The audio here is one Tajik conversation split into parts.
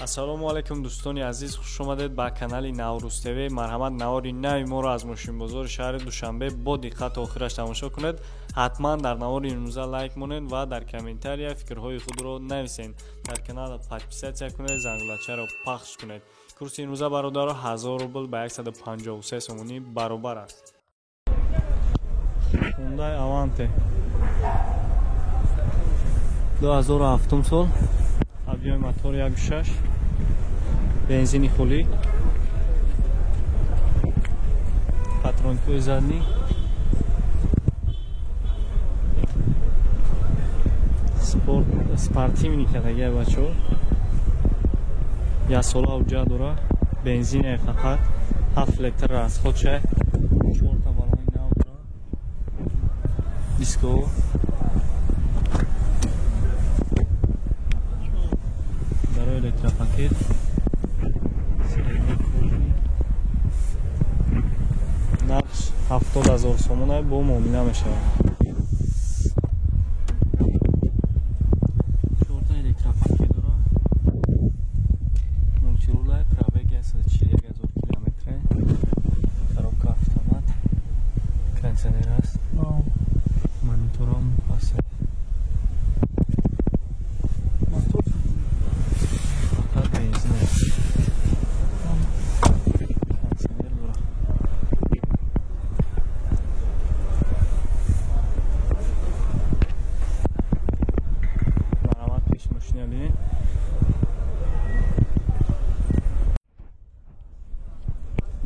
Ассалому алайкум дӯстони азиз, хуш омадед ба канали Наврӯз ТВ. Марҳамат, навори нави моро аз мошинбозори шаҳри Душанбе бо диққат то охираш тамошо кунед. Ҳатман дар навори имрӯза лайк монед ва дар комментария фикрҳои худро нависед. Дар канал подписаться кунед, зангулачаро пахш кунед. Курси имрӯза бародаро 1000 рубл ба 153 сомонӣ баробар аст. Hyundai Avante 2007 сол, объёми мотор 1.6, бензини холӣ, патронкои задний, спортивный катагия бачо, яксола ҳуҷҷат дора, бензине фақат 7 литр расход шай, 4 баллони нав дора, диско электропакет, нархш 70 000 сомона, бо муомила мешавад. Чорта электропакет дора, мультирула, пробег 141 000 километр, коробка автомат, кондиционер аст, мониторам ҳаст.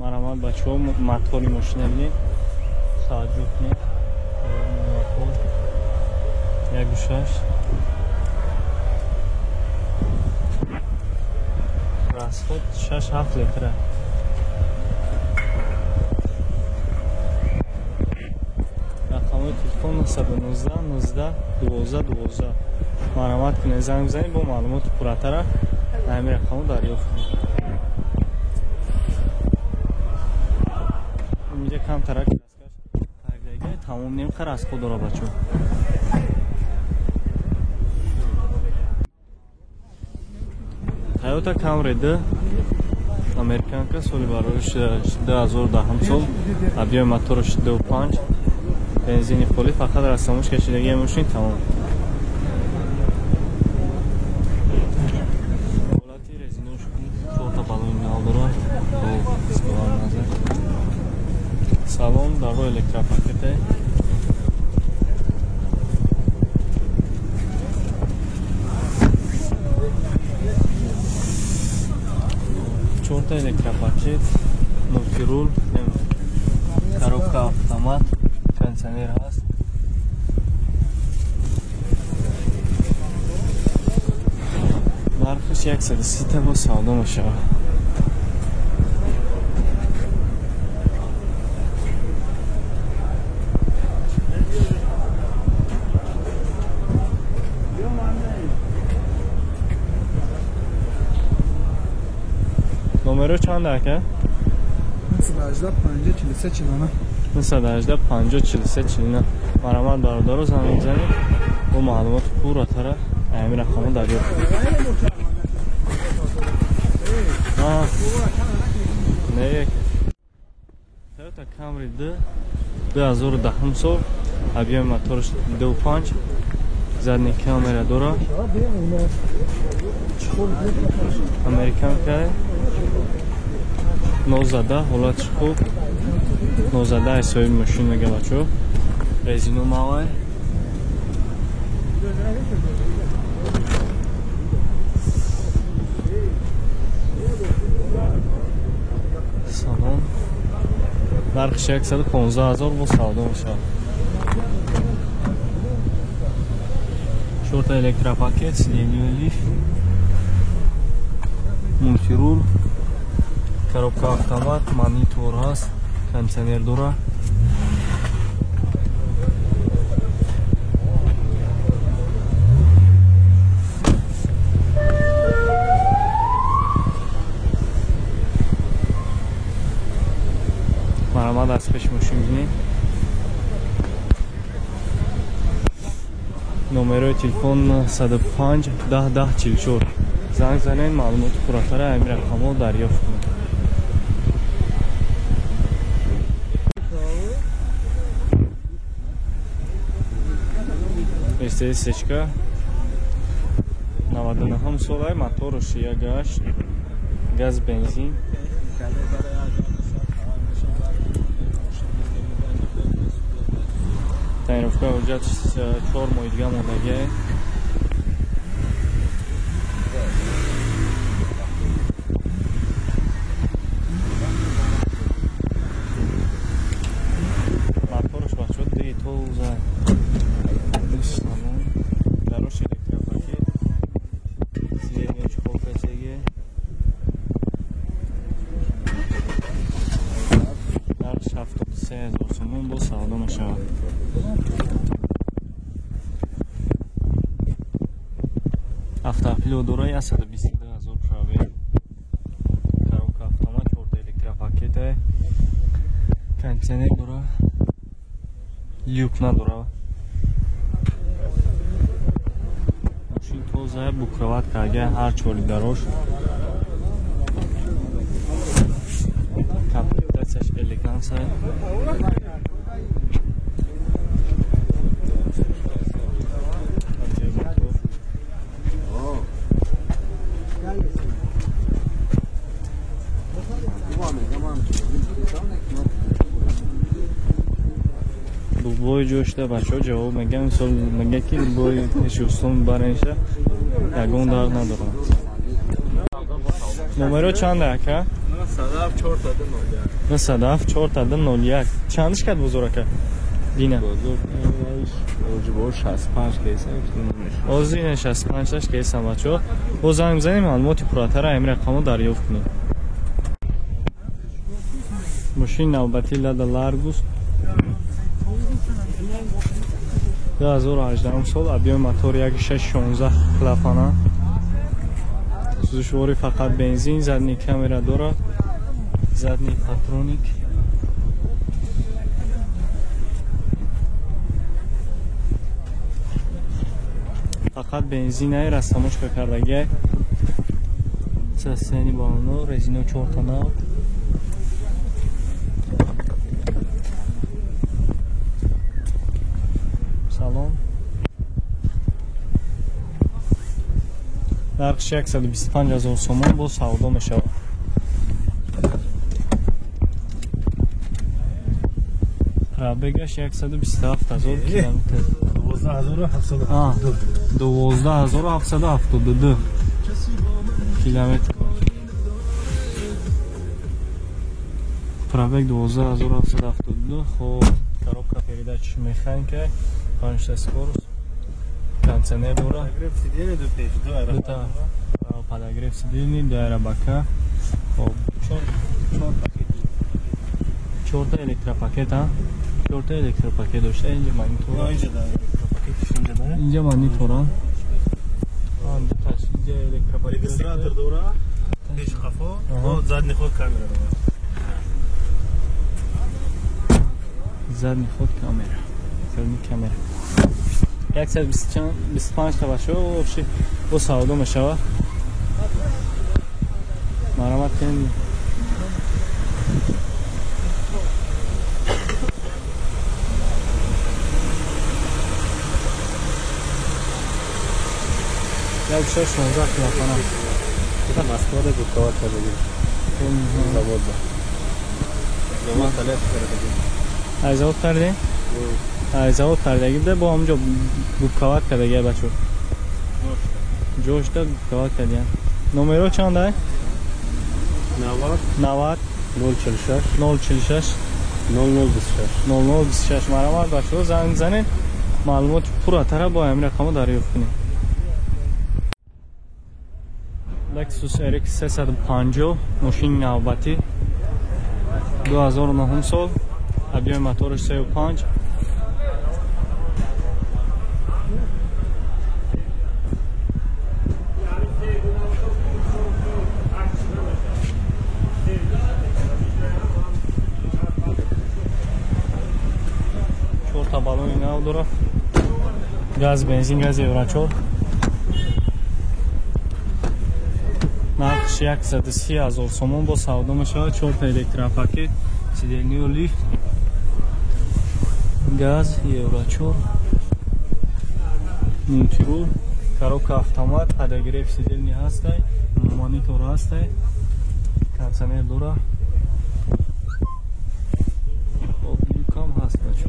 Марҳамат бачаҳо, мотори мошина бинед, таваҷҷӯҳ кунед. Мотор 1.6, расход 6-7 литра. Рақамҳои телефон 919 19 12 12. Марҳамат кунед, занг бизанед, бо маълумоти пурратара ҳамин рақамҳо дарёфт кунед. Инҷа камтарак краскаш тагдага, тамом немқа расход дора бачо. Toyota Camry 2 американка, соли бароиш 2010 сол, объёми мотораш 2.5, бензини холӣ, фақат растамош кашидагии мошин, тамом. Ҳолати резинош чорта баллони нав дора, назар. Салон даро электропакете. Чорта электропакет, мультирул, коробка автомат, кондиционер ҳаст. Нархаш 130 бо савдо мешавад. Номеро чанд ака? 918 50 43 49. 918 50 43 49. Марҳамат бародаро, занг мезанед, бо маълумоти пурратара ҳамин рақамҳо дарёфт кунед. Не, Toyota Camry 2 2010 сол, объёми мотораш 2.5, задний камера дора, американка, 19, ҳолатш хуб, 19 ҳисоби мошин мега бачо, резино мавай. Салон нархш 115 000 бо савдо мешавад. Чорта электропакет, сиденье лифт, мультирул, коробка автомат, монитор ҳаст, кондиционер дора. Марҳамат аз пеши мошин бинед. Номерои телефон 105 10 10 44. Занг занед, маълумоти пурратара ҳамин рақамҳо дарёфт кунед. Мерседес сечка 99 солай, моторш 1.8, газ бензин. Тонировка ҳуҷҷат 4 моҳи дига мондагиа. Моторш бачаҳо тоза. Дарош электропакет. Сиденье чехол касеге. Нархш 73 000 сомон бо савдо мешавад. Автопилот дорад 122 000 пробег. Коробка автомат, 4 электропакет, кондиционер дорад, люк надорад. Мошин тоза, бо кроватка ага ҳар чори дарош. Комплектатсияш элегансия. Дубой ҷошта бачаҳо ҷавоб мегӯянд, мисол мегӯяд ки дубой пеши устон баренша ягон дард надорад. Номеро чанда ака? 974 401. Чандиш кард бозор ака? Дина. Ҳозир ина 65 кесам бачаҳо. Боз занг бизанем, маълумоти пурратара ҳамин рақамҳо дарёфт кунем. Мошини навбатӣ Лада Ларгус 2018 сол, объёми мотор 1.616 клапана, сӯзишворӣ фақат бензин, задний камера дорад, задний патроник. Фақат бензинай, растамошка кардагиай. Состояние баллоно, резино 4 нав. Салон. Нархш 125 000 сомон бо савдо мешавад. Пробегаш 127 000 километр. 12772 километр. Пробег 12772. Хоб, коробка передач механика, 5 скорость, кондиционер дора, дута подогрев сиденья, ду аэробака. Хоб, чорта электропакет, а? Чорта электропакет дошта. Инҷа монитор. Инҷа монитора. Инҷа электропакет. Регистратор дора, пеш қафо, задний ход камера дора. Задний ход камера. Задний камера. 125 та бачаҳо вообще бо савдо мешавад. Марҳамат кунед. Як 616 клапана. Москвада гудкават кардагӣ. Заводда. Завод талаб кардагӣ. Ай завод кардӣ? Ай завод кардагӣ буда, бо ҳамонҷо гудкават кардагӣ бачо. Ҷошта гудкават кардиян. Номеро чанд ай? 90 90 046 046 0026 0026. Марҳамат бачаҳо, занг занед, маълумоти пурратара бо ҳамин рақамҳо дарёфт кунед. Lexus RX 350 мошини навбатӣ 2009 сол, объёми мотораш 3.5. Чорта баллони нав дорад, газ бензин, газ евро 4. Нархш 130 000 сомон бо савдо мешавад. 4 электропакет, сиденью лифт, газ, евро 4, мультирул, коробка автомат, подогрев сидельни ҳастай, монитор ҳастай, кондиционер дора. Хоб, люкам ҳаст бачо.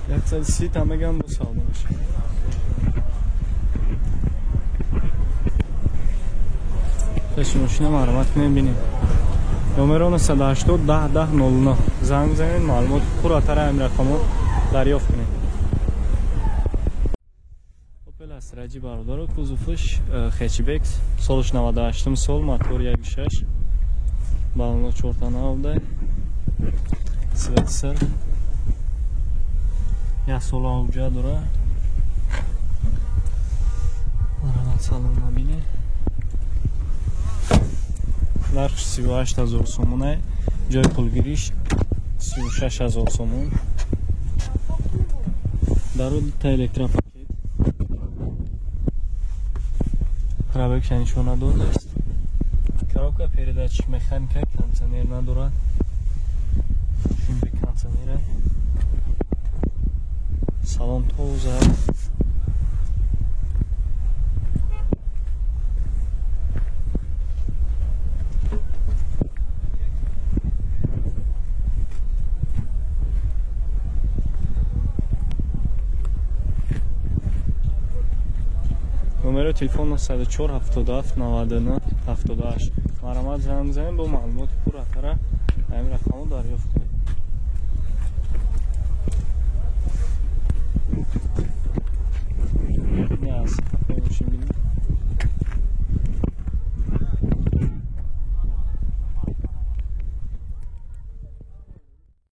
Яксад си та мегам бо савдо мешавад. Пеши мошина марҳамат кунем бинем. Номеро 980 10 10 09 занг бизанед, маълумоти пурратара ҳамин рақамҳо дарёфт кунед. Opel Astra G бародаро, кузовш хэтчбек, солш 98 сол, мотор 1.6, баллоно 4 та навдай, цвет сир, як сола ҳуҷҷат дора. Марҳамат салон набинед. Нархш 38 000 сомонай, ҷои пулгириш 36 000 сомон. Дару дута электропакет. Пробегша нишон надодааст. Коробка передач механика, кондиционер надорад. Шин бе кондиционера. Салон тоза. Номеро телефон 904 77 99 78. Марҳамат занг бизанед, бо маълумоти пурратара ҳамин рақамҳо дарёфт кунед.